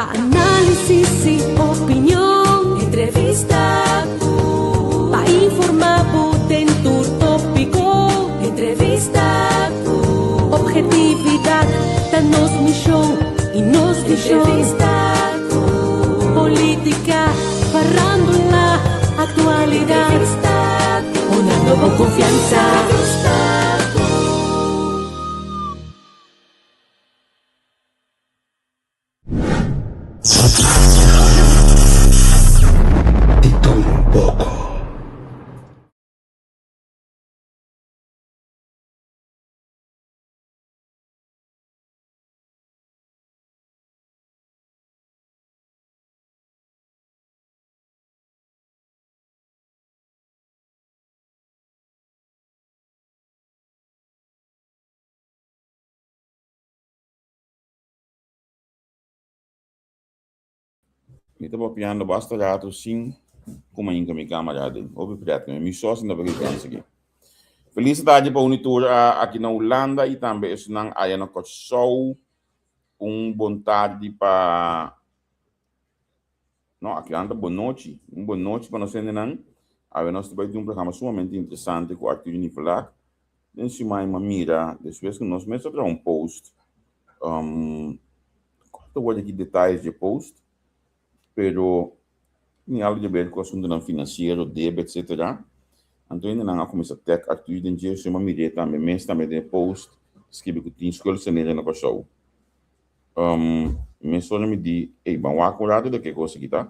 Pa análisis i opinion. Entrevista ku. Pa informá bo den tur tópiko. Entrevista ku. Obhetividat ta nos mishon i nos vishon. Entrevista ku. Polítika, farándula, aktualidat. Entrevista ku. Honrando bo konfiansa. Entrevista ku. Di tur un poko. Mi ta papiando basta rato sin ku mainka mi kamera den. Hopi pret mi. Mi so sinta pa ki aki. Felis tardi pa uni tur aki na Hulanda i tambe esunnan aya na Kòrsou. Un bon tardi pa no aki nan ta bon nochi. Un bon nochi pa nos hendenan. Awe nos ta bai tin un programa sumamente interesante ku Arthur Nivelak. Den siman mi a mira despues ku nos mes a traha un post Ta word aki detayes dje post, pero tin algo di haber ku asuntunan finansiero, debe etsetera. Anto hendenan a kuminsá tag Arthur den dje, so mi a mir'é tambe mes tambe den e post skibi ku tin skulsanera na Kòrsou. Mesora mi di, ey, ban wak un rato de ke kos aki ta.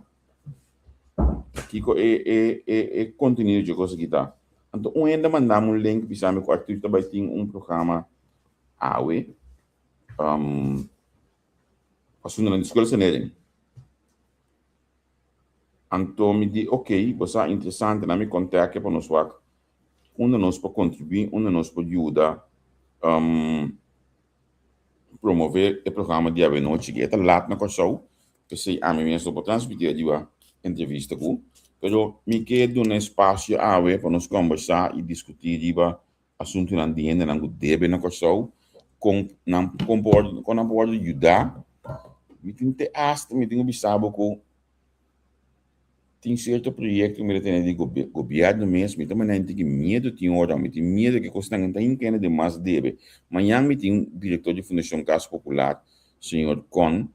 Kiko e e e e kontenido dje kos aki ta. Anto un hende a manda mi un link bisa mi ku Arthur ta bai tin un programa awe. Asuntunan di schuldsanering. Anto mi di ok, bo sa interesante, nan mi kontak pa nos wak unda nos por kontribuí, unda nos por yuda promové e programa di awenochi. E ta lat na Kòrsou, p'esei ami mes no por transmití ariba entrevista ku, pero mi ke duna espasio awe pa nos kòmbersá i diskutí riba asuntunan di hendenan ku debe na Kòrsou, kon nan kon por wòrdu kon nan por wòrdu yudá. Mi tin te asta mi tin ku bisa bo ku tin sierto proyekto ku mi ta tene di gobièrnu mes, mi ta manda hende tin miedu tin ora, mi tin miedu ke kosnan ta hinkende den mas debe. Mañan mi tin direktor di Fundashon Kas Popular, señor Con,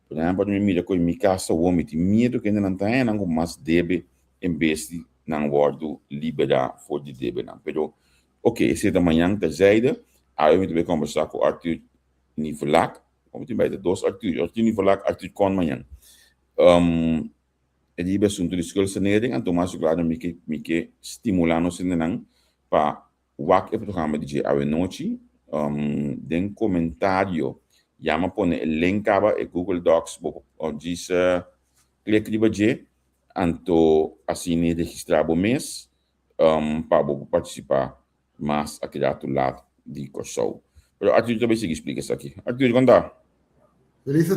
por ehèmpel mi mira ku mi kas awor mi tin miedu ku hendenan ta haña nan ku mas debe en bes di nan wòrdu liberá for di debenan. Pero, oke, esei ta mañan terzijde. Awe mi ta bai kòmbersá ku Arthur Nivelak. Komo tin bai ta dos Arthur, Arthur Nivelak, Arthur Con mañan. E riba e asuntu di schuldsanering, anto mas klaro mi ke mi ke stimulá nos hendenan pa Wak e programa di dje awenochi. Den komentario yama pone e link kaba e Google Docs bo por djis klik riba dje anto asina registrá bo mes pa bo por partisipá mas aki ratu lat di Kòrsou. Pero Arthur ta bai sigui splika esaki. Arthur, kon ta? Feliz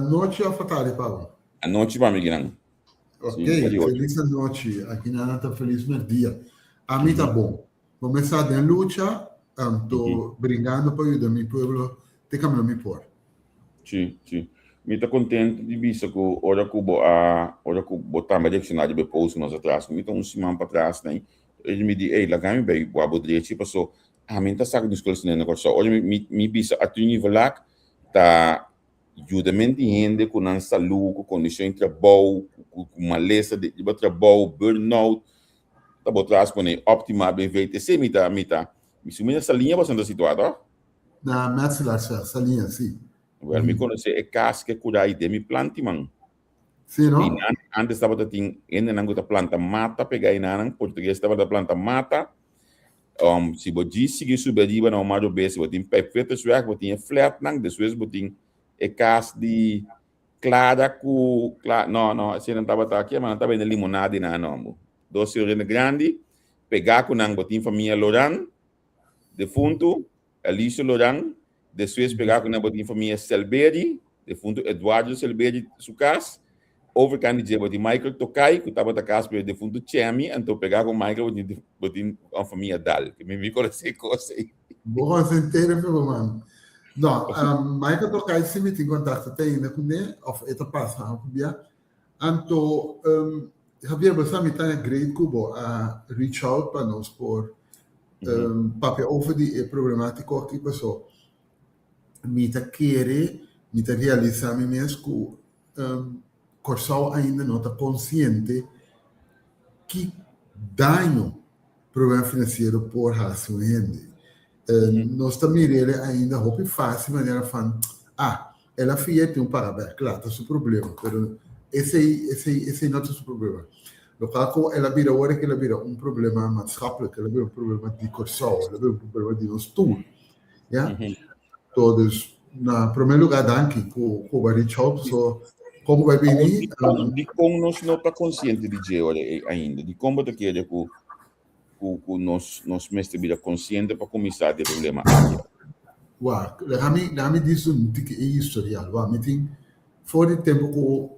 nochi òf atardi pa bo? Anochi pa mi kinan. Ok, feliz anochi. Aki nan ta feliz merdia. Ami ta bon. Comenzá den lucha, anto bringando pa yuda mi pueblo te caminda mi por. Sí, sí. Mi ta contento di bisa cu ora cu bo a, ora cu bo tambe a reacciona riba e post cu nos a tras, mi ta un siman patras nei, ellos mi di, ey, laga mi bay wak bo drechi paso ami no ta sa cu mi scola na Kòrsou. Ora mi, mi bisa Arthur Nivelak ta Yuda menti hende ku nan salú, ku kondishon di trabou, ku malesa di riba trabou, burnout, ta bo tras pone Optima BV. Te esei mi ta, mi ta, mi su mi na Saliña boso ta situá toh? Na Metselaar, Saliña, si. Wèl, mi konosé e kas ke kura ei den mi planti man. Sí, no? Einan antes tabata tin hendenan ku ta planta mata pega einanan, portugues tabata planta mata. Si bo djis sigui subi ariba na Omar Robes, bo tin Pijpvittersweg, bo tin e flatnan, despues bo tin e kas di Clara ku, Cla, no, no, eseinan tabata aki, ma nan ta bende limonada einan no, ambo. Dos señorina grandi, pegá ku nan bo tin famia Loran, defuntu, Alicio Loran, despues pegá ku nan bo tin famia Selberi, defuntu Eduardo Selberi su kas, overkant di dje bo tin Michael Tokay ku tabata kas ku e defuntu Chemi, anto pegá ku Michael bo tin bo tin un famia Dal. Mi mi konosé e kos ei. Bo konosé entero fe bo man. No, Michael Tokay si mi tin contacto te ainda kuné, of e ta pasa hopi bia. Anto, Javier, bo sa mi ta great ku bo a reach out pa nos por papia over di e problemátiko aki paso mi ta kere, mi ta realisá mi mes ku Kòrsou ainda no ta konsiente ki daño problema finansiero por hasi un hende. Nos ta mir'é ainda hopi fásil manera van, ah, el a fia i tin un paga bèk. Kla, ta su problema, pero esei, esei, esei no ta su problema. Lokual ku el a bira ora ku el a bira un problema maatschappelijk, el a bira un problema di Kòrsou, el a bira un problema di nos tur. Ya? So, dus, na promé lugá danki ku ku bo a reach out. So, kon ku bai bini? Dikon nos no ta konsiente di dje ora ei ainda? Dikon bo ta kere ku ku ku nos nos mester bira konsiente pa kuminsá di e problema aki? Wak, laga mi laga mi dis un tiki e historial. Wak, mi tin for di tempu ku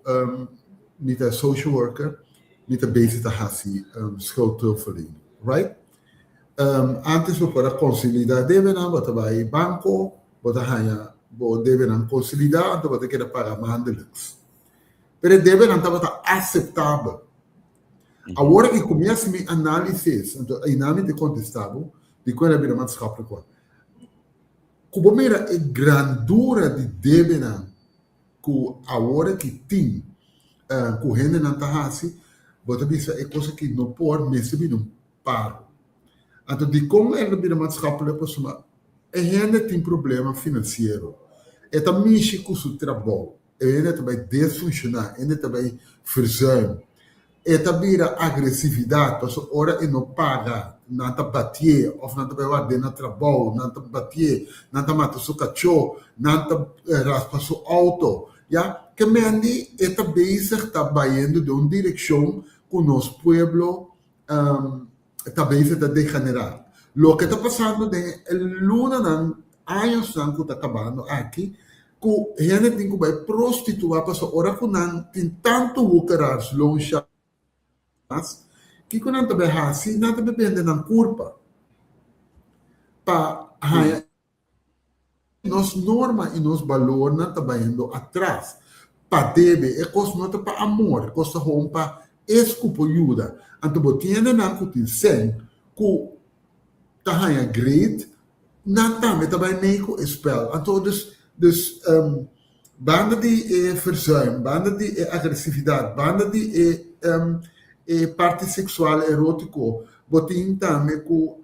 mi ta social worker, mi ta bezig ta hasi schuldhulpverlening, right? Antes bo por a konsolidá debenan, bo ta bai banko, bo ta haña bo debenan konsolidá, anto bo ta keda paga maandelijks. Pero e debenan tabata aseptabel. Awor aki ku mi hasi mi análisis, anto einan mi ta kontestá bo dikon el a bira maatschappelijk wak. Ku bo mira e grandura di debenan ku awor aki tin ku hendenan ta hasi, bo ta bisa e kos aki no por mester bini un paro. Anto dikon el a bira maatschappelijk? Pasobra e hende tin problema finansiero, e ta mishi ku su trabou. E hende ta bai desfunshoná, e hende ta bai verzuim. E ta bira agresividat, pasobra ora e no paga, nan ta batié òf nan ta bai ward'é na trabou, nan ta batié, nan ta mata su kachó, nan ta raspa su outo. Ya, ke mendi e ta bezig ta bayendo den un direkshon ku nos pueblo ta bezig ta degenerá. Loke ta pasando den e lunanan, añosnan ku ta kabando aki, ku hende tin ku bai prostituá pasobra ora ku nan tin tantu woekeraars, loonsharks, kiko nan ta bai hasi? Nan ta bai bende nan kurpa pa haña. Nos norma i nos balornan ta bayendo atras. Pa debe, e kos no ta pa amor, e kos ta hon pa es ku por yuda. Anto bo tin hendenan ku tin sèn ku ta haña great, nan tambe ta bai mee ku e spèl. Anto dus, dus banda di e verzuim, banda di e agresividat, banda di e e parti seksual erótiko, bo tin tambe ku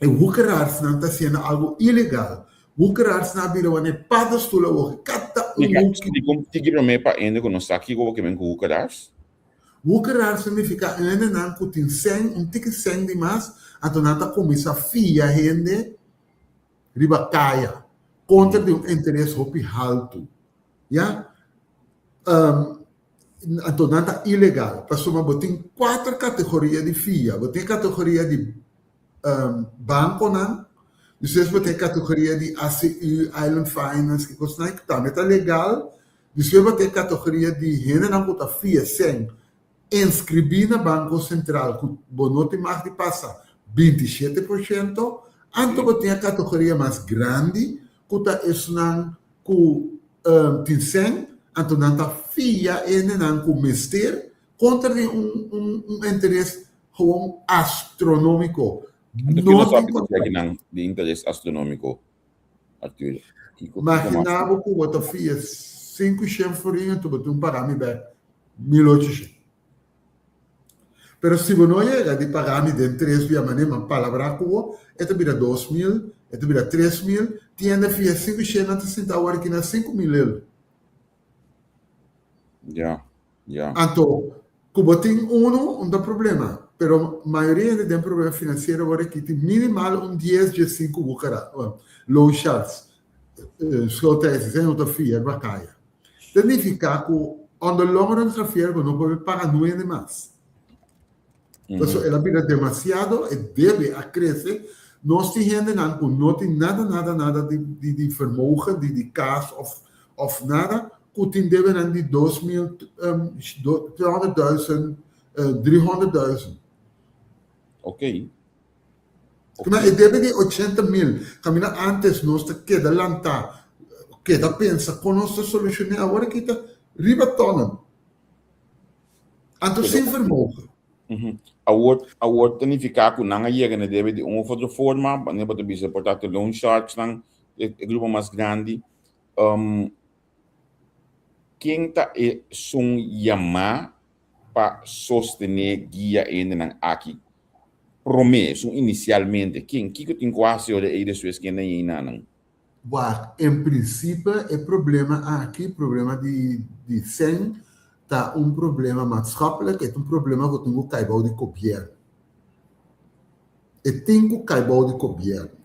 E woekeraarsnan ta hasiendo algo ilegal. Woekeraarsnan a bira wanneer paddenstoel a woge. Kada un hoeki. Dikon tiki promé pa hende ku no sa kiko bo ke men ku woekeraars? Woekeraars signifiká hendenan ku tin sèn, un tiki sèn di mas, anto nan ta kuminsá fia hende riba kaya kontra di un interes hopi haltu. Ya. Anto nan ta ilegal pasobra bo tin kuater kategoria di fia. Bo tin e kategoria di bankonan, despues bo tin e kategoria di ACU, Island Finance, ki kosnan ku tambe ta legal. Despues bo tin e kategoria di hendenan ku ta fia sèn inskribí na Banko Sentral ku bo no tin mag di pasa 27%. Anto bo tin e kategoria mas grandi ku ta esnan ku tin sèn, anto nan ta fia hendenan ku mester kontra di un un un interes gewoon astronómiko. Anto No kiko tin sabi di kontra. esaki di interes astronómiko, Arthur? Kiko kiko mas? Imaginá bo ku bo ta fia 500 florin anto bo tin paga mi bèk 1800. Pero si bo no yega di paga mi den tres bia manera mi a palabrá ku bo, e ta bira 2000, e ta bira 3000, tin hende fia 500 nan ta sinta awor aki na 5000 euro. Ya, ya. Anto, ku bo tin unu, un ta problema, pero mayoria hende den problema finansiero awor aki tin minimal un dies, diesinku bukara, loan sharks, schuldeiser, esei no ta fia riba kaya. Ta nifiká ku on the long run Javier bo no por paga nuende mas. Pasobra el a bira demasiado, e debe a krese. Nos tin hendenan ku no tin nada nada nada di di di vermogen, di di kas òf òf nada, ku tin debenan di 2000, 200.000, 300.000. Oké. Okay. E debe di 80 mil, kaminda antes nos ta keda lantá, keda pensa kon nos ta solushoné, awor aki ta riba tonnen. Anto sin vermogen. Awor, awor ta nifiká ku nan a yega na e debe di un of otro forma, manera bo ta bisa por ta loan sharks nan, e grupo mas grandi. Ken ta esun yamá pa sostené guia e hendenan aki promé, esun inisialmente? Ken? Kiko tin ku hasi ora ei despues ken ta yei na nan? Wak, en prinsipe e problema aki, problema di di sèn, ta un problema maatschappelijk, e ta un problema ku tin ku kai bou di gobièrnu. E tin ku kai bou di gobièrnu.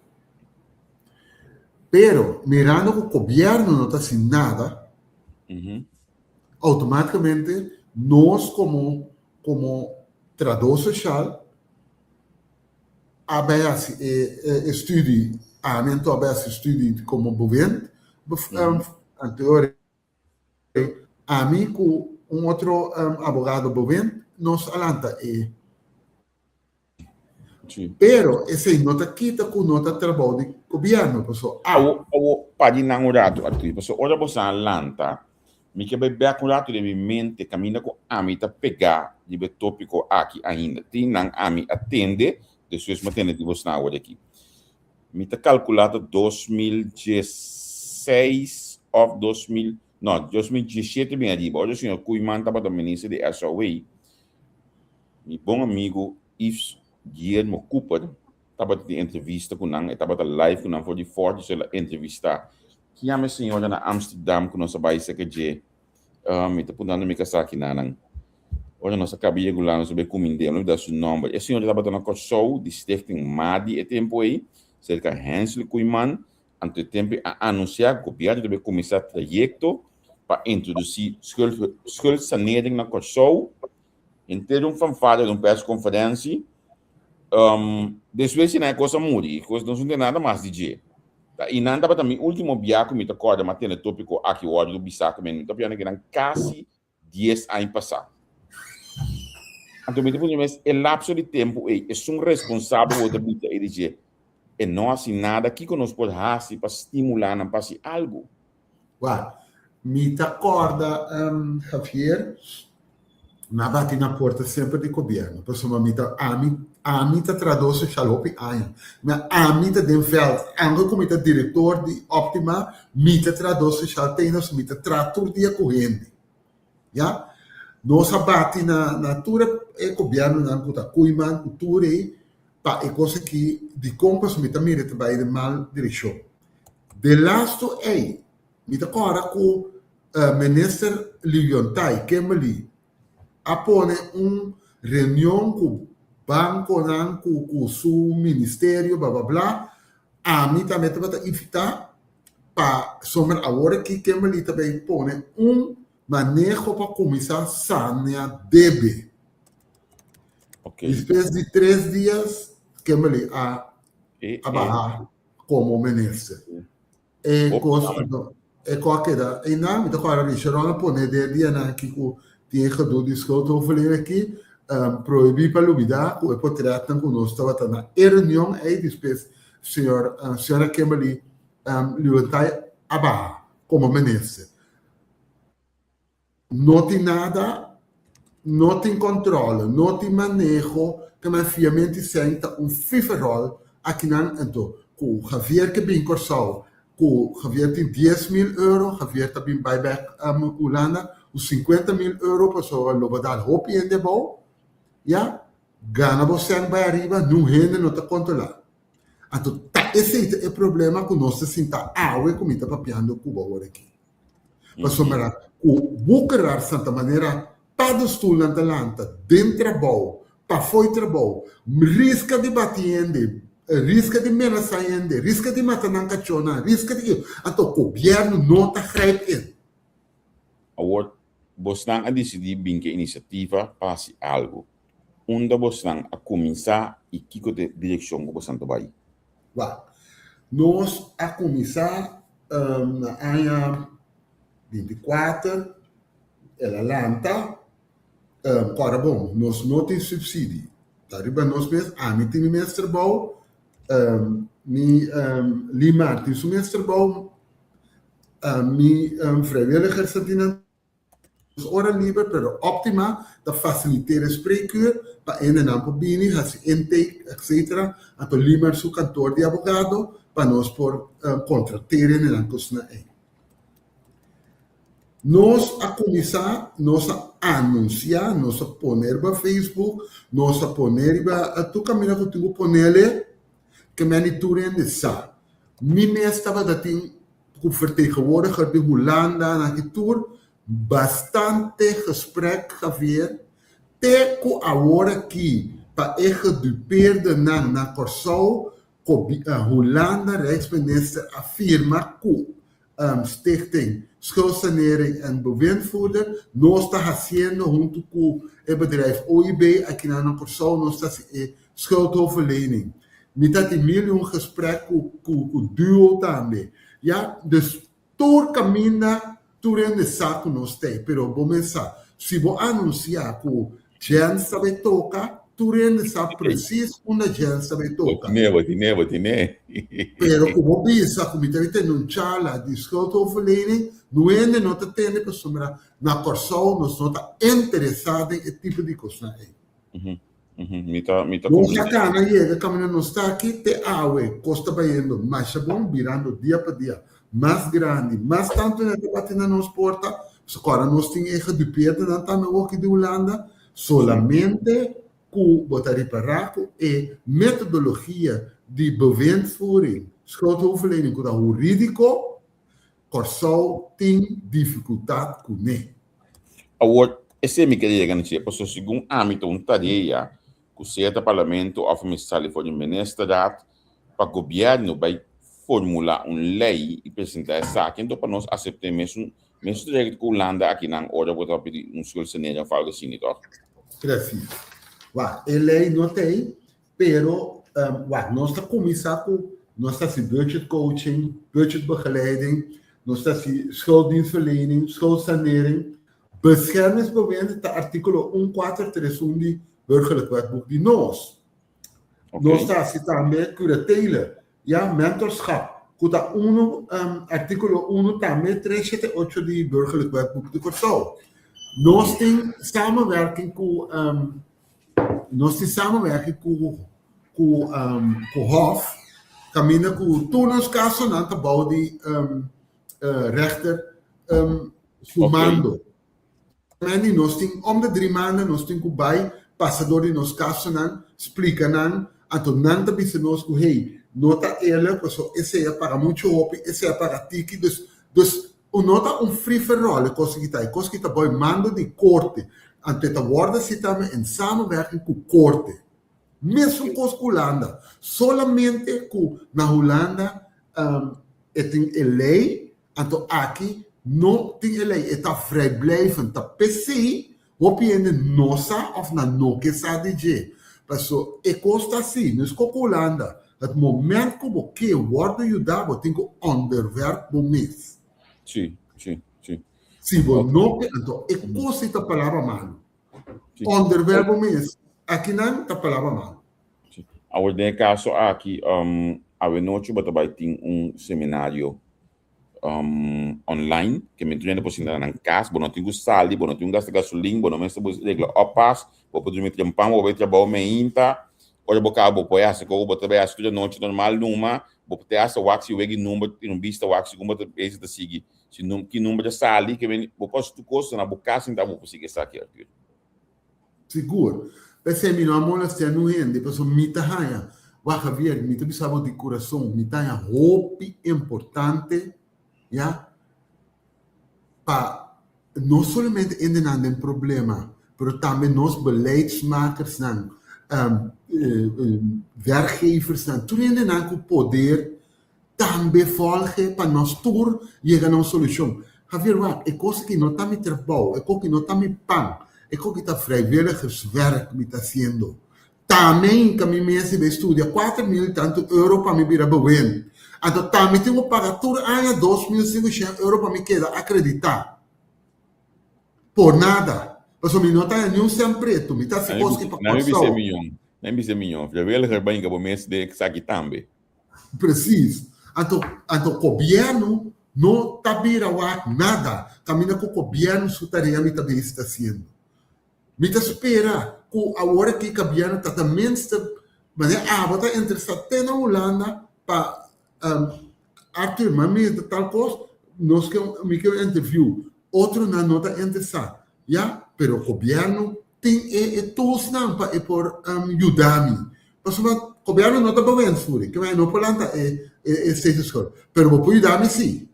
Pero, mirando ku gobièrnu no ta hasi nada, outomátikamente nos komo komo trahadó sosial a bai hasi e studi, ami anto a bai hasi studi komo bewind anterior, ami ku un otro abogado bewind nos a lanta e. Pero esei no ta kita ku no ta trabou di gobièrnu, paso a. Awo, awo, pa di nan un ratu, Arthur, paso ora boso a lanta, mi ke bai bèk un ratu den mi mente kaminda ku ami ta pegá riba e tópiko aki ainda. Tin nan ami a tende, despues mi a tende di bosnan awor aki. Mi ta kalkulá ta 2016 òf 2000, no, 2017 bin ariba, ora señor Koeiman tabata minister di SOW, Mi bon amigu Yves Guillermo Cooper tabata tin entrevista ku nan, e tabata live ku nan for di Fort, dus el a entrevistá. Ki yama e señora na Amsterdam ku nos a bai serka dje? Mi ta puntrando mi kasá kinanan. Ora nos a kaba yega Hulanda nos a bai kumind'é, mi a olbidá su nòmber. E señora tabata na Kòrsou di Stichting Madi e tempu ei, serka Hensley Koeiman. Anto e tempu ei a anunsiá ku gobièrnu ta bai kuminsá trayekto pa introdusí schuldsanering na Kòrsou. Henter un fanfare den un persconferentie. Despues di nan e cos a muri, e cos nos no tin nada mas di dje. Ta y nan tabata mi ultimo bia cu mi ta corda m'a tene topico aki wordo bisa cu mi, mi ta piensa cu nan casi dies aña pasa. Anto mi ta puntra mi mes, e lapso di tempo ey, esun responsabel bo ta bisa ey di dje, e no haci nada, kico nos por haci pa stimula nan pa haci algo? Wak, mi ta corda, Javier, Mi a bati na porta semper di gobierno pasobra mi ta ami ami ta trahador social hopi aña. Mi ami ta den veld aunke ku mi ta direktor di Optima mi ta trahador social teinos mi ta traha tur dia ku hende ya. Nos a bati na na tur e gobiernonan ku ta Koeiman ku tur ei pa e kos aki dikon pasobra mi ta mira ta bai den mal direkshon. Delasto ei Mi ta kòrda ku Minister Liontai Kimberly a pone un reunion ku bankonan ku ku su ministerio bla bla bla. Ami tambe tabata invitá pa sombra awor aki Kimberly ta bay pone un maneho pa kuminsá sanea debe. Despues di tres dias Kimberly a a baha komo minister. E kos anto e kos a keda einan. Mi ta kòrda di Sharon a pone den e dianan aki ku tin e gedoe di schuldhulpverlening aki, prohibí pa lubidá ku e potretnan ku nos tabata na e reunion ei despues señor señora Kimberly Lewenthal a baha komo minister. No tin nada, no tin controle, no tin maneho, ta nan fiamento y sèn ta un fiferol akinan anto cu Javier ke bin Corsou cu Javier tin 10,000 euro, Javier ta bin bay bek Hulanda cu 50,000 euro pasobra lo bo dal hopi hende abou, ya, gana bo sèn bay ariba, niun hende no ta controla. Anto ta esey ta e problema cu nos ta sinta awe cu mi ta papiando cu bo awor aki. Pasobra ku woekeraar santa manera paddenstoelnan ta lanta den trabou, pafoi trabou, riska di bati hende, riska di menasá hende, riska di mata nan kachónan, riska di. Anto gobièrnu no ta grijp in. Awor bosnan a disidí bin ku e inisiativa pa hasi algu. Unda bosnan a kuminsá i kiko ta e direkshon ku bosnan ta bai? Wak, nos a kuminsá Na aña 24 el a lanta, kòrda bon, nos no tin supsidi, ta riba nos mes, ami tin mi mes trabou. Um, mi um, Limar tin su mes trabou, mi um, vrijwilligers tin nan ora liber, pero Optima ta faciliteer e spreekuur pa hendenan por bini, hasi intake, etc. Anto Limar su kantoor di abogado pa nos por um, contrateer hendenan kosnan ei. Nos a kuminsá, nos a anunsiá, nos a pone riba Facebook, nos a pone riba tur kaminda ku tin ku ponele, ke men di tur hende sa. Mi mes tabata tin ku vertegenwoordiger di Hulanda nan ki tur bastante gesprek, Javier, te ku awor aki pa e gedupeerdenan na Kòrsou, Hulanda Rijksminister a firma ku Stichting Schuldsanering en Bewindvoerder. Nos ta hasiendo huntu ku e bedrijf OIB akinan na Kòrsou, nos ta hasi e schuldhulpverlening. Mi ta tin mil i un gesprek ku ku duo tambe. Ya, dus tur kaminda tur hende sa ku nos ta ei, pero bo mes sa, si bo anunsiá ku Jens ta bai toka, tur hende sa precies unda Jens ta bai toka. Bo tine, bo tine, bo tine. Pero ku bo bisa ku mi ta bai tene un charla di schuldhulpverlening, nu hende no ta tende pasobra na Kòrsou nos no ta interesá den e tipo di kosnan ei. Mi ta, mi ta Nos a kana yega kaminda nos ta aki te awe, kos ta bayendo masha bon, birando dia pa dia mas grandi, mas tantu hende ta bati na nos porta, pasobra kòrda nos tin e gedupeerdenan tambe woki di Hulanda, solamente ku bo ta ripará ku e metodologia di bewindvoering, schuldhulpverlening ku ta hurídiko, Kòrsou tin difikultat kuné. Awor, esei mi kere yega na dje, pasobra segun ami ta un tarea ku sea ta parlamento òf mester sali for di ministerraad pa gobièrnu bai formulá un lei i presentá esaki, anto pa nos asept'é mesun mesun trayekto ku Hulanda akinan ora bo ta pidi un schuldsanering òf algu asina, tòg? Precies. Wak, e lei no ta ei, pero wak, nos ta kuminsá ku nos ta hasi budget coaching, budget begeleiding, nos ta hasi schulddienstverlening, schuldsanering. Beschermingsbewind ta artíkulo un kuater tres un di Burgerlijk Wetboek di nos. Nos ta hasi tambe curatele, ya, mentorschap, ku ta unu artíkulo unu tambe tres shete ocho di Burgerlijk Wetboek di Kòrsou. Nos tin samenwerking ku nos tin samenwerking ku ku ku Hof kaminda ku tur nos kasonan ta bou di rechter su mando. Mandy, nos tin om de dri maanden nos tin ku bai pasa dor di nos kasonan, splika nan, anto nan ta bisa nos ku hey, no ta eerlijk paso esei a paga muchu hopi, esei a paga tiki, dus dus no ta un free for all e kos aki ta, e kos aki ta bou mando di korte, anto e ta wòrdu hasi tambe en samenwerking ku korte. Mesun kos ku Hulanda, solamente ku na Hulanda e tin e lei Anto aki no tin e lei, e ta vrijblijvend. Ta p'esei hopi hende no sa of nan no ke sa di dje. Paso e kos ta asi, mes ku Hulanda, het moment ku bo ke wòrdu yuda bo tin ku onderwerp bo mes. Sí, sí, sí. Si bo no ke, anto e kos ei ta palabra malu. Onderwerp bo mes, akinan ta palabra malu. Sí. Awor den e kaso aki, awenochi bo ta bai tin un seminario online, ke men tur hende por sinta na nan kas, bo no tin ku sali, bo no tin ku gasta gasolin, bo no mester bo regla oppas, bo por drumi trempan, bo por bai trabou meinta, ora bo kaba bo por hasi koko bo ta bai hasi tur anochi normal numa, bo por te hasta wak si wega e number tin un bista wak segun bo ta bezig ta sigui si ki number ta sali, ke men bo por hasi tur kos na bo kas sinta bo por sigui esaki Arthur. Sigur. P'esei mi no a molestia niun hende, pasobra mi ta haña, wak Javier, mi ta bisa bo di kurason, mi ta haña hopi importante, ya, pa no solamente hendenan den problema, pero tambe nos beleidsmakersnan, werkgeversnan, tur hendenan ku poder tambe volge pa nos tur yega na un solushon. Javier, wak, e kos aki no ta mi trabou, e kos aki no ta mi pan, e kos aki ta vrijwilligerswerk mi ta hasiendo. Tambe hinka mi mes i bai studia 4000 i tantu euro pa mi bira bewind. Anto tambe tin ku paga tur aña 2500 euro pa mi keda akreditá. Por nada. Pasobra mi no ta haña niun sèn pretu, mi ta hasi kos aki pa Kòrsou. Nan bisa miñó, vrijwilliger ba hinka bo mes den esaki tambe. Precies. Anto, anto gobierno no ta bira wak nada. Caminda cu gobierno su tarea mi ta bezig ta haciendo. Mi ta spera cu awor aki gobierno ta tenminste, manera abo ta interesa te na Hulanda pa Arthur, ma mi ta tal cos, nos ke, mi ke un interview. Otronan no ta interesa, ya, pero gobierno tin e e toolsnan pa e por yuda mi. Pasobra gobierno no ta bewindsvoering, ke no por lanta e e stationsschuld, pero bo por yuda mi si.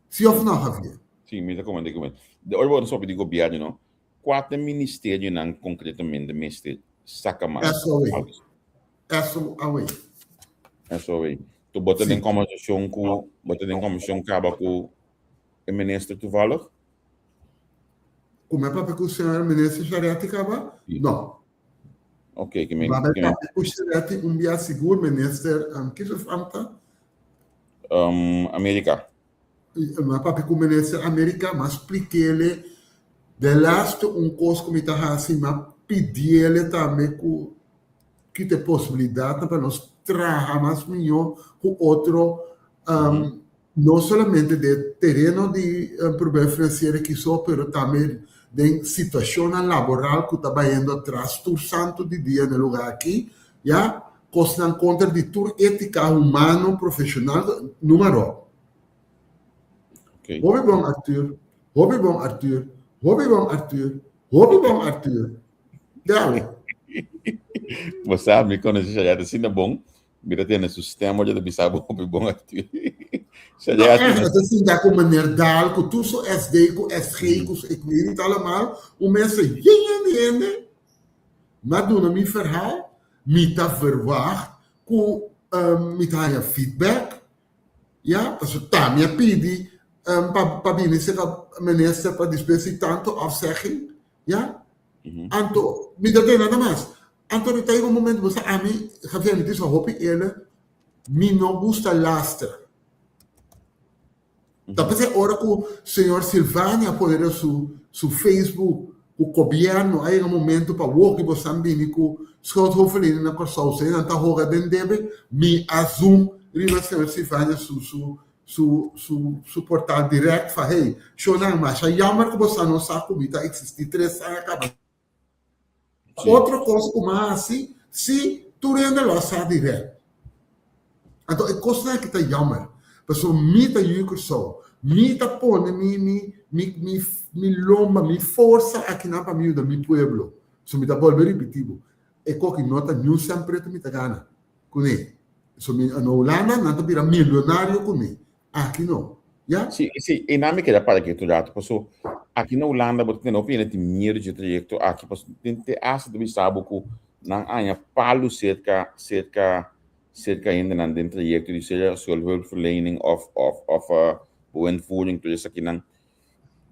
Si of no, Javier? Si, mi ta komprende ku De ora bo ta papia di gobierno, no, kua ta e ministerionan konkretamente mester saka mas? SOA. SOA. SOA. Tu bo ta den kombersashon ku, bo ta den kombersashon kaba ku e minister toevallig? Ku mi a papia ku señor minister Charetti kaba? No. Ok, ke men. Ma mi a papia ku Charetti un bia sigur minister, kico fam ta? America. Mi a papia ku minister America, mi a splik'ele de laatste un kos ku mi ta hasi, mi a pidiele tambe ku kita e posibilidatnan pa nos traha mas mihó ku otro, no solamente den tereno di problema finansiero kiso, pero tambe den situashonnan laboral ku ta bayendo atras tur santu di dia na e lugá aki, ya, kosnan kontra di tur étika humano, profeshonal, numa ròp. Hopi bon Arthur, hopi bon Arthur, hopi bon Arthur, hopi bon Arthur. Dale. Bo sa, mi konosé Shayat asina bon, mi ta tende su stem ora ta bisa bo hopi bon Arthur. Shayat. No, echt, ta sinta ku meneer Daal, ku tur su SD, ku SG, ku su ik weet niet allemaal, un mester yen di hende, mi a duna mi verhaal, mi ta verwacht ku mi ta haña feedback, Ya, pasobra ta mi a pidi pa pa bini serka minister pa despues di tantu afzegging, ya. Anto mi ta tene nada mas. Anto ta yega un momento bo sa ami, Javier, mi ta bisa hopi eerlijk, mi no gusta lastra. Ta p'esei ora ku señor Silvania a pone riba su su Facebook ku gobièrnu a yega momento pa wou ki bo san bini ku schuldhulpverlening na Kòrsou si nan ta hoga den debe, mi a zoom riba señor Silvania su su su su su portal dirèkt fa hey, shownan masha yammer ku bo sa no sa ku mi ta eksistí tres aña kaba. Otro kos ku mi a hasi, si tur hende lo a sa dirèkt. Anto e kosnan aki ta yammer, pasobra mi ta yu Kòrsou, mi ta pone mi mi mi mi mi lomba, mi forsa akinan pa mi yuda mi pueblo. So mi ta bolbe ripití bo, e koki no ta niun sèn pretu mi ta gana kuné. So mi na Hulanda nan ta bira milionario kuné, Aki no. Ya? Sí, sí, e nan mi keda para aki otro rato, paso aki na Hulanda bo ta tene hopi hende tin miedu dje trayekto aki, paso tin te hasta ta bisa bo ku nan haña palu serka serka serka hendenan den trayekto di sea schuldhulpverlening òf òf òf bewindvoering tur esakinan.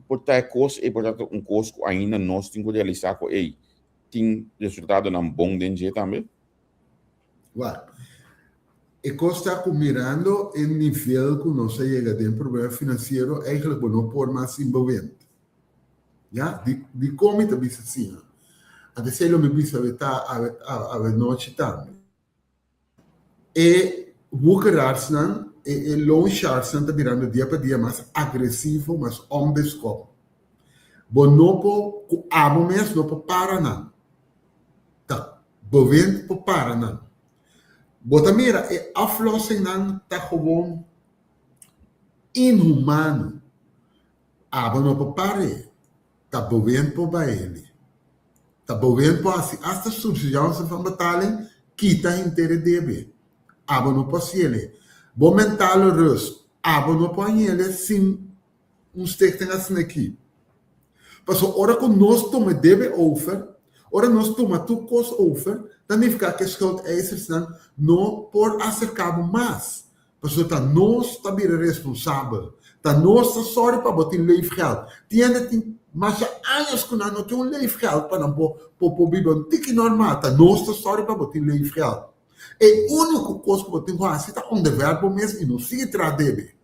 Por ta e kos ei por ta un kos ku ainda nos tin ku realisá ku ei tin resultadonan bon den dje tambe. Wak, e kos ta ku mirando e nivel ku nos a yega den problema finansiero eigenlijk bo no por mas sin bewind. Ya, di dikon mi ta bisa asina? Anto esei lo mi bisa awe ta awe awe nochi tambe. E woekeraarsnan, e e loansharksnan ta birando dia pa dia mas agresivo, mas onbeskop. Bo no por ku abo mes no por para nan. Ta bewind por para nan. Bo ta mira e aflossingnan ta gewoon inhumano. Abo no por par'e, ta bewind por baile. Ta bewind por hasi asta subsidianse van betaling kita henter e debe. Abo no por hasiele. Bo mentale rust, abo no por hañele sin un stichting asina aki. Pasobra ora ku nos tuma e debe over, ora nos tuma tur kos over, ta nifiká ku e schuldeisersnan no por aserká bo mas. Pasobra ta nos ta bira responsabel. Ta nos ta sòru pa bo tin leefgeld. Tin hende tin masha años ku nan no tin un leefgeld pa nan por por biba un tiki normal. Ta nos ta sòru pa bo tin leefgeld. E úniko kos ku bo tin ku hasi ta onderwerp bo mes i no sigui traha debe.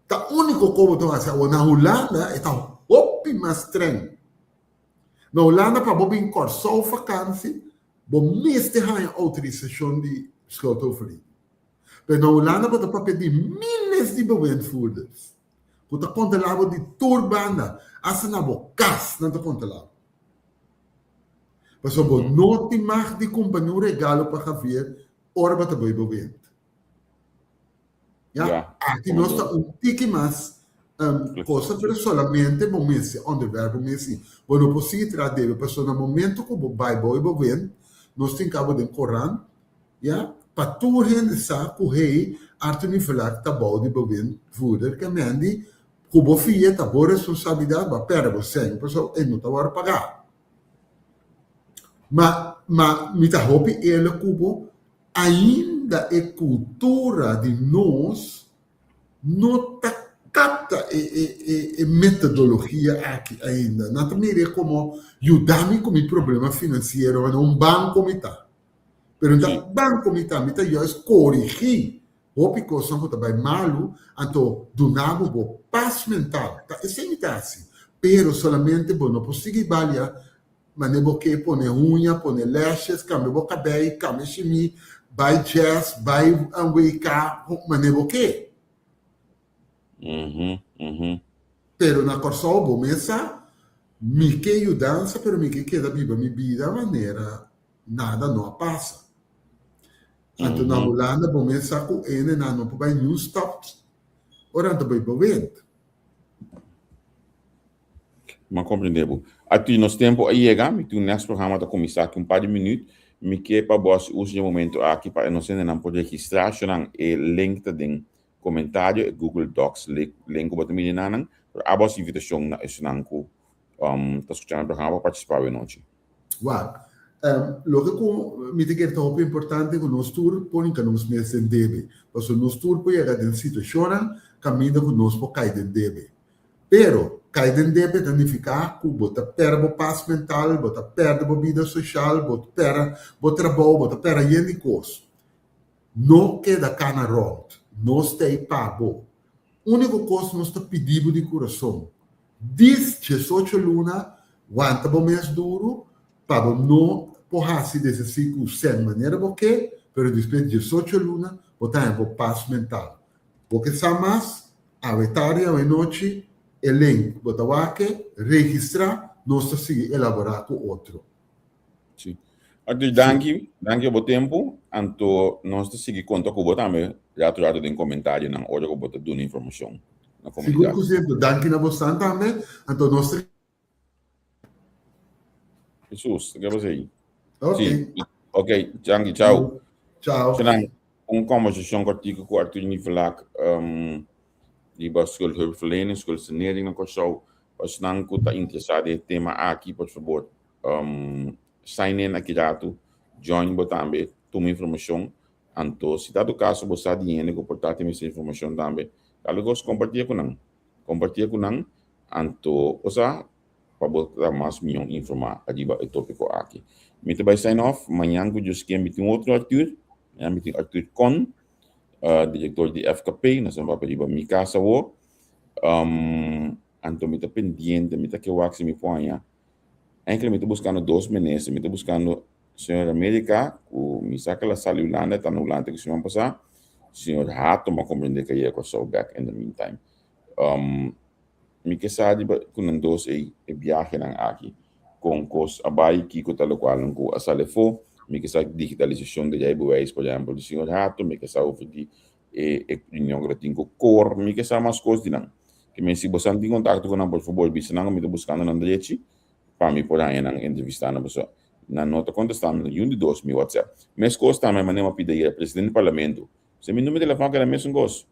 Ta úniko ku bo ta hasi awor. Na Hulanda e ta hopi mas streng. Na Hulanda pa bo bin Kòrsou fakansi, bo mester haña outorisashon di schuldhulpverlening. Pero na Hulanda bo ta papia di miles di bewindvoerders ku ta kontrolá bo di tur banda, asta na bo kas nan ta kontrolá bo. Pasobra bo no tin mag di kumpra niun regalo pa Javier ora bo ta bai bewind. Ya, aki nos ta un tiki mas cosa, pero solamente bo mester onderwerp bo mester. Bo no por sigui traha debe, pasobra na momento ku bo bai bo i bo win, nos tin kabo den korant, ya, pa tur hende sa ku hey, Arthur Nivelak ta bou di bewindvoerder, ke men di ku bo fia ta bo responsabilidat, bo a pèrdè bo sèn, pasobra e no ta wòrdu pagá. Ma, ma mi ta hopi eerlijk ku bo, Ainda e kultura di nos no ta kapta e metodologia aki ainda. Nan ta mir'é komo yuda mi ku mi problema finansiero, ma no un banko mi ta. Pero no ta banko mi ta, mi ta juist korigí hopi kosnan ku ta bai malu, anto duna bo bo pas mental. Ta esei mi ta hasi. Pero solamente bo no por sigui balia Mane bo ke pone huña, pone lashes, kambia bo kabei, kambia shimi, bai jazz, bai WK, mane bo ke. Pero na Kòrsou bo mes sa, mi ke yudansa pero mi ke keda biba mi bida manera nada no a pasa. Anto na Hulanda bo mes sa ku hendenan no por bai niun stap ora nan ta bai bewind. M'a comprende bo. Aki nos tempo a yega, mi tin un next programa ta cuminsa aki un par di minuut. Mi ke pa bo haci uso di e momento aki pa e nos hendenan por registra shonan e link ta den comentario, e Google Docs link cu bo ta mira nanan. Pero abo haci invitacion na esunnan cu ta scuchando e programa pa participa awe nochi. Wak, loke ku mi ta kere ta hopi importante ku nos tur por hinka nos mes den debe. Pasobra nos tur por yega den situashonnan kaminda ku nos por kai den debe. Pero, kai den debe ta nifiká ku bo ta pèrdè bo pas mental, bo ta pèrdè bo bida soshal, bo ta pèrdè bo trabou, bo ta pèrdè yen di kos. No keda kana rònt. Nos ta ei pa bo. Úniko kos nos ta pidi bo di kurason, Dis diesocho luna, wanta bo mes duru pa bo no por hasi desesí ku sèn manera bo ke, pero despues diesocho luna bo ta haña bo pas mental. Bo ke sa mas? Awe tardi, awe nochi, e link bo ta wak e, registrá, nos ta sigui elaborá ku otro. Sí. Arthur, danki. Danki pa bo tempu. Anto nos ta sigui konta ku bo tambe ratu ratu den komentarionan ora ku bo ta duna informashon na komunidat. Sigur ku si. Anto danki na bosnan tambe. Anto nos ta. Jesus, ke pasa ei? Ok. Sí. Ok, danki, chao. Chao. Shenan, un kombersashon kòrtiku ku Arthur Nivelak um, riba schuldhulpverlening, schuldsanering na Kòrsou. Pa esnan ku ta interesá den e tema aki, por fabor, um, sign in aki ratu, join bo tambe, tuma informashon. Anto, si dado kaso bo sa di hende ku por ta tin mester informashon tambe, dale gos kompartié ku nan. Kompartié ku nan, anto, bo sa, pa bo ta mas mihó informá ariba e tópiko aki. Mi ta bai sign off, mañan ku Dios kier mi tin otro Arthur, mañan mi tin Arthur Kon, direktor di FKP, nos ta papia riba Mi Kas Awor. Um, anto mi ta pendiente, mi ta ke wak si mi por haña. Enkele mi ta buskando dos minister, mi ta buskando señor America, ku mi sa ke la sali Hulanda, ta na Hulanda ku siman pasá, señor Hato m'a komprende ke yega Kòrsou bèk in the meantime. Um, mi ke sa riba ku nan dos ei, e biahenan aki, kon kos a bai, kiko ta lokualnan ku a sali afó, mi ke sa digitalisashon di rijbewijs, por ehèmpel, di señor Hato, mi ke sa over di e e reunion ku ta tin ku kor, mi ke sa mas kos di nan. Ke men si bosan tin kontakto ku nan, por fabor bisa nan ku mi ta buskando nan drechi pa mi por haña nan entrevistá nan pasobra nan no ta kontestá mi niun di dos mi whatsapp. Meskos tambe manera mi a pidi ayer presidente di parlamento si mi numero di telefòn a keda mesun kos.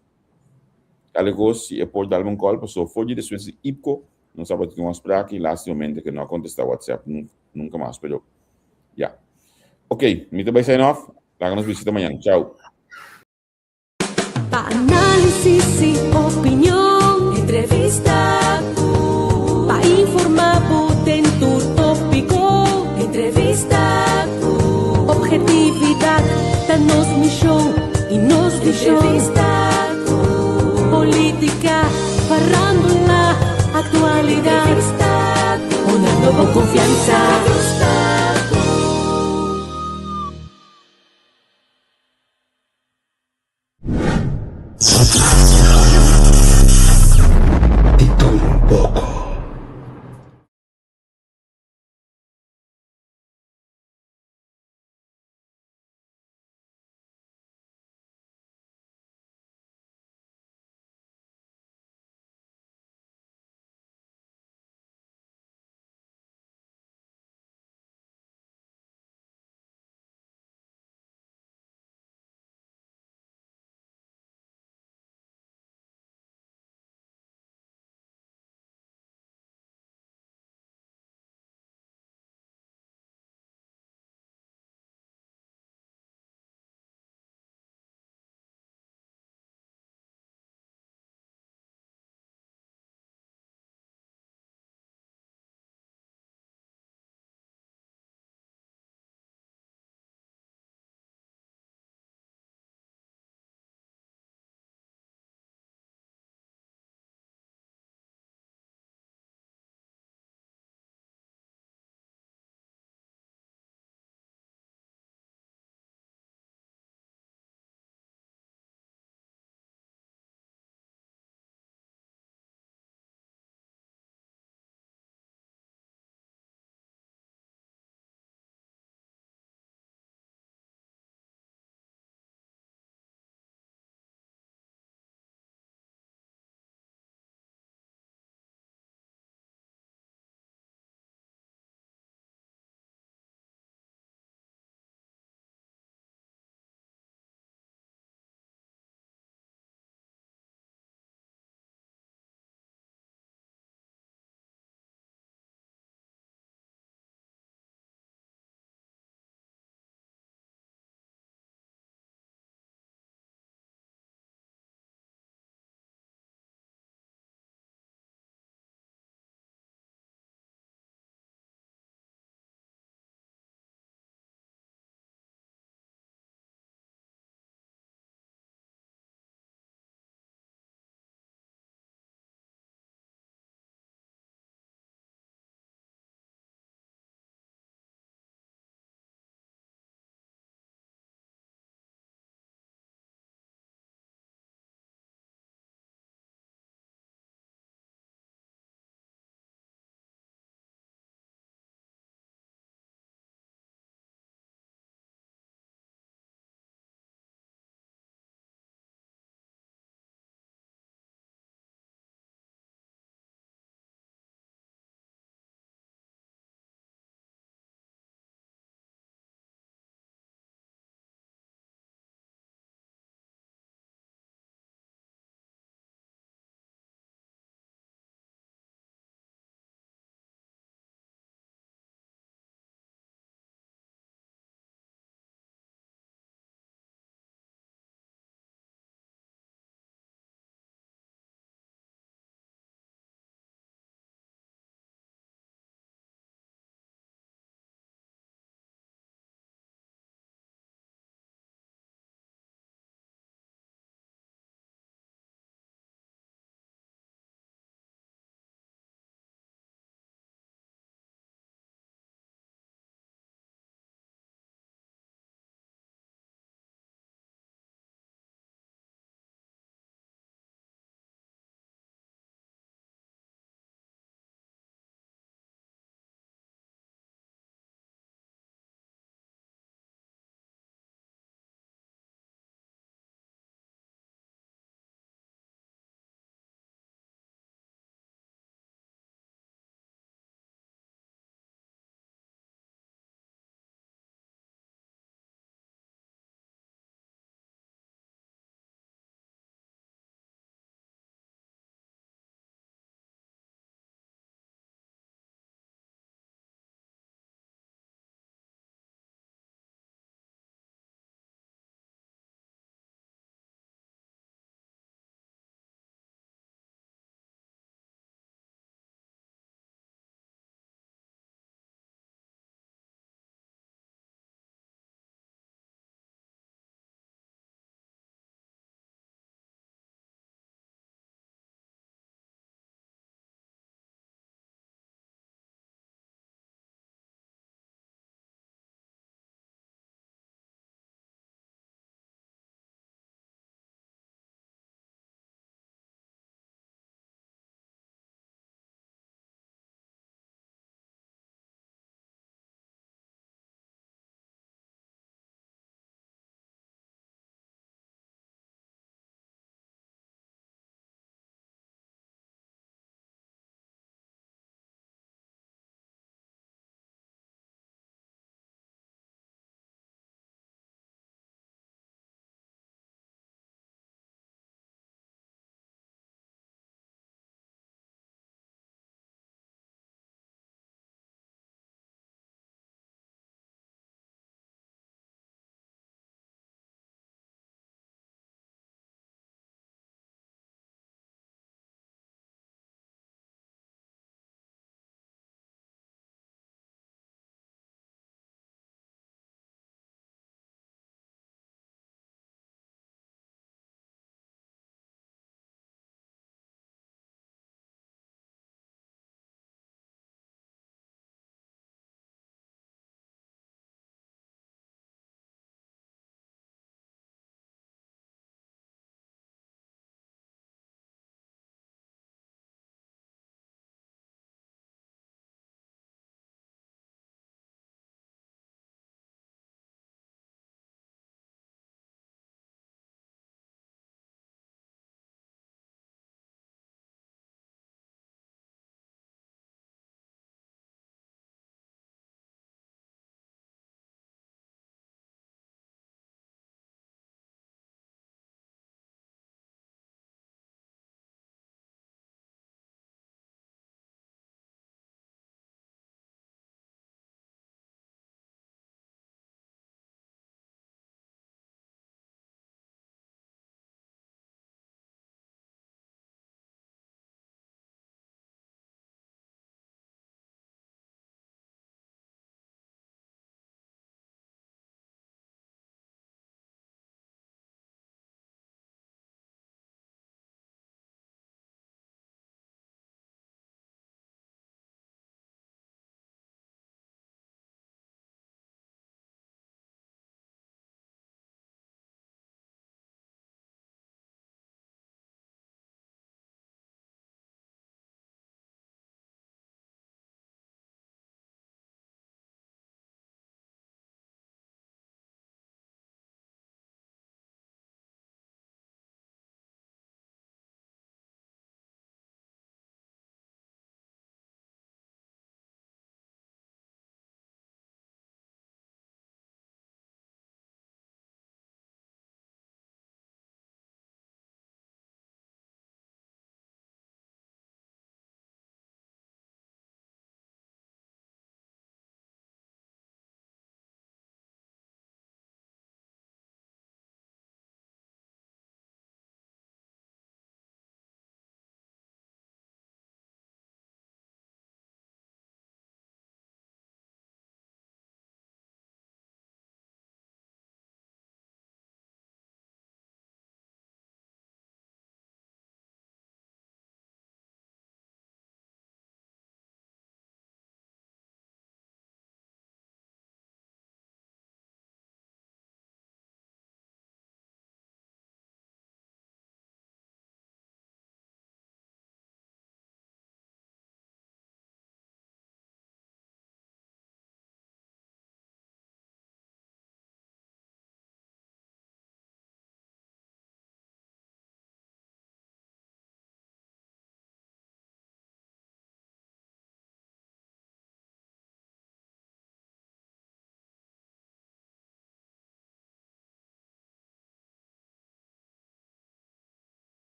Kale kos si e por dalme un kòl pasobra for di despues di IPKO nos tabata tin un afsprak i lastimamente ke no a kontestá whatsapp nunka mas pero ya. Ok mi ta bai sign off laga nos bisita mañan. Chao. Pa análisis y opinion, entrevista ku. Pa informa bo den tur tópiko, entrevista ku. Objetividad ta nos mishon y nos vishon. Entrevista ku. Polítika, farándula, aktualidat. Entrevista ku. Honrando bo konfiansa. Sa.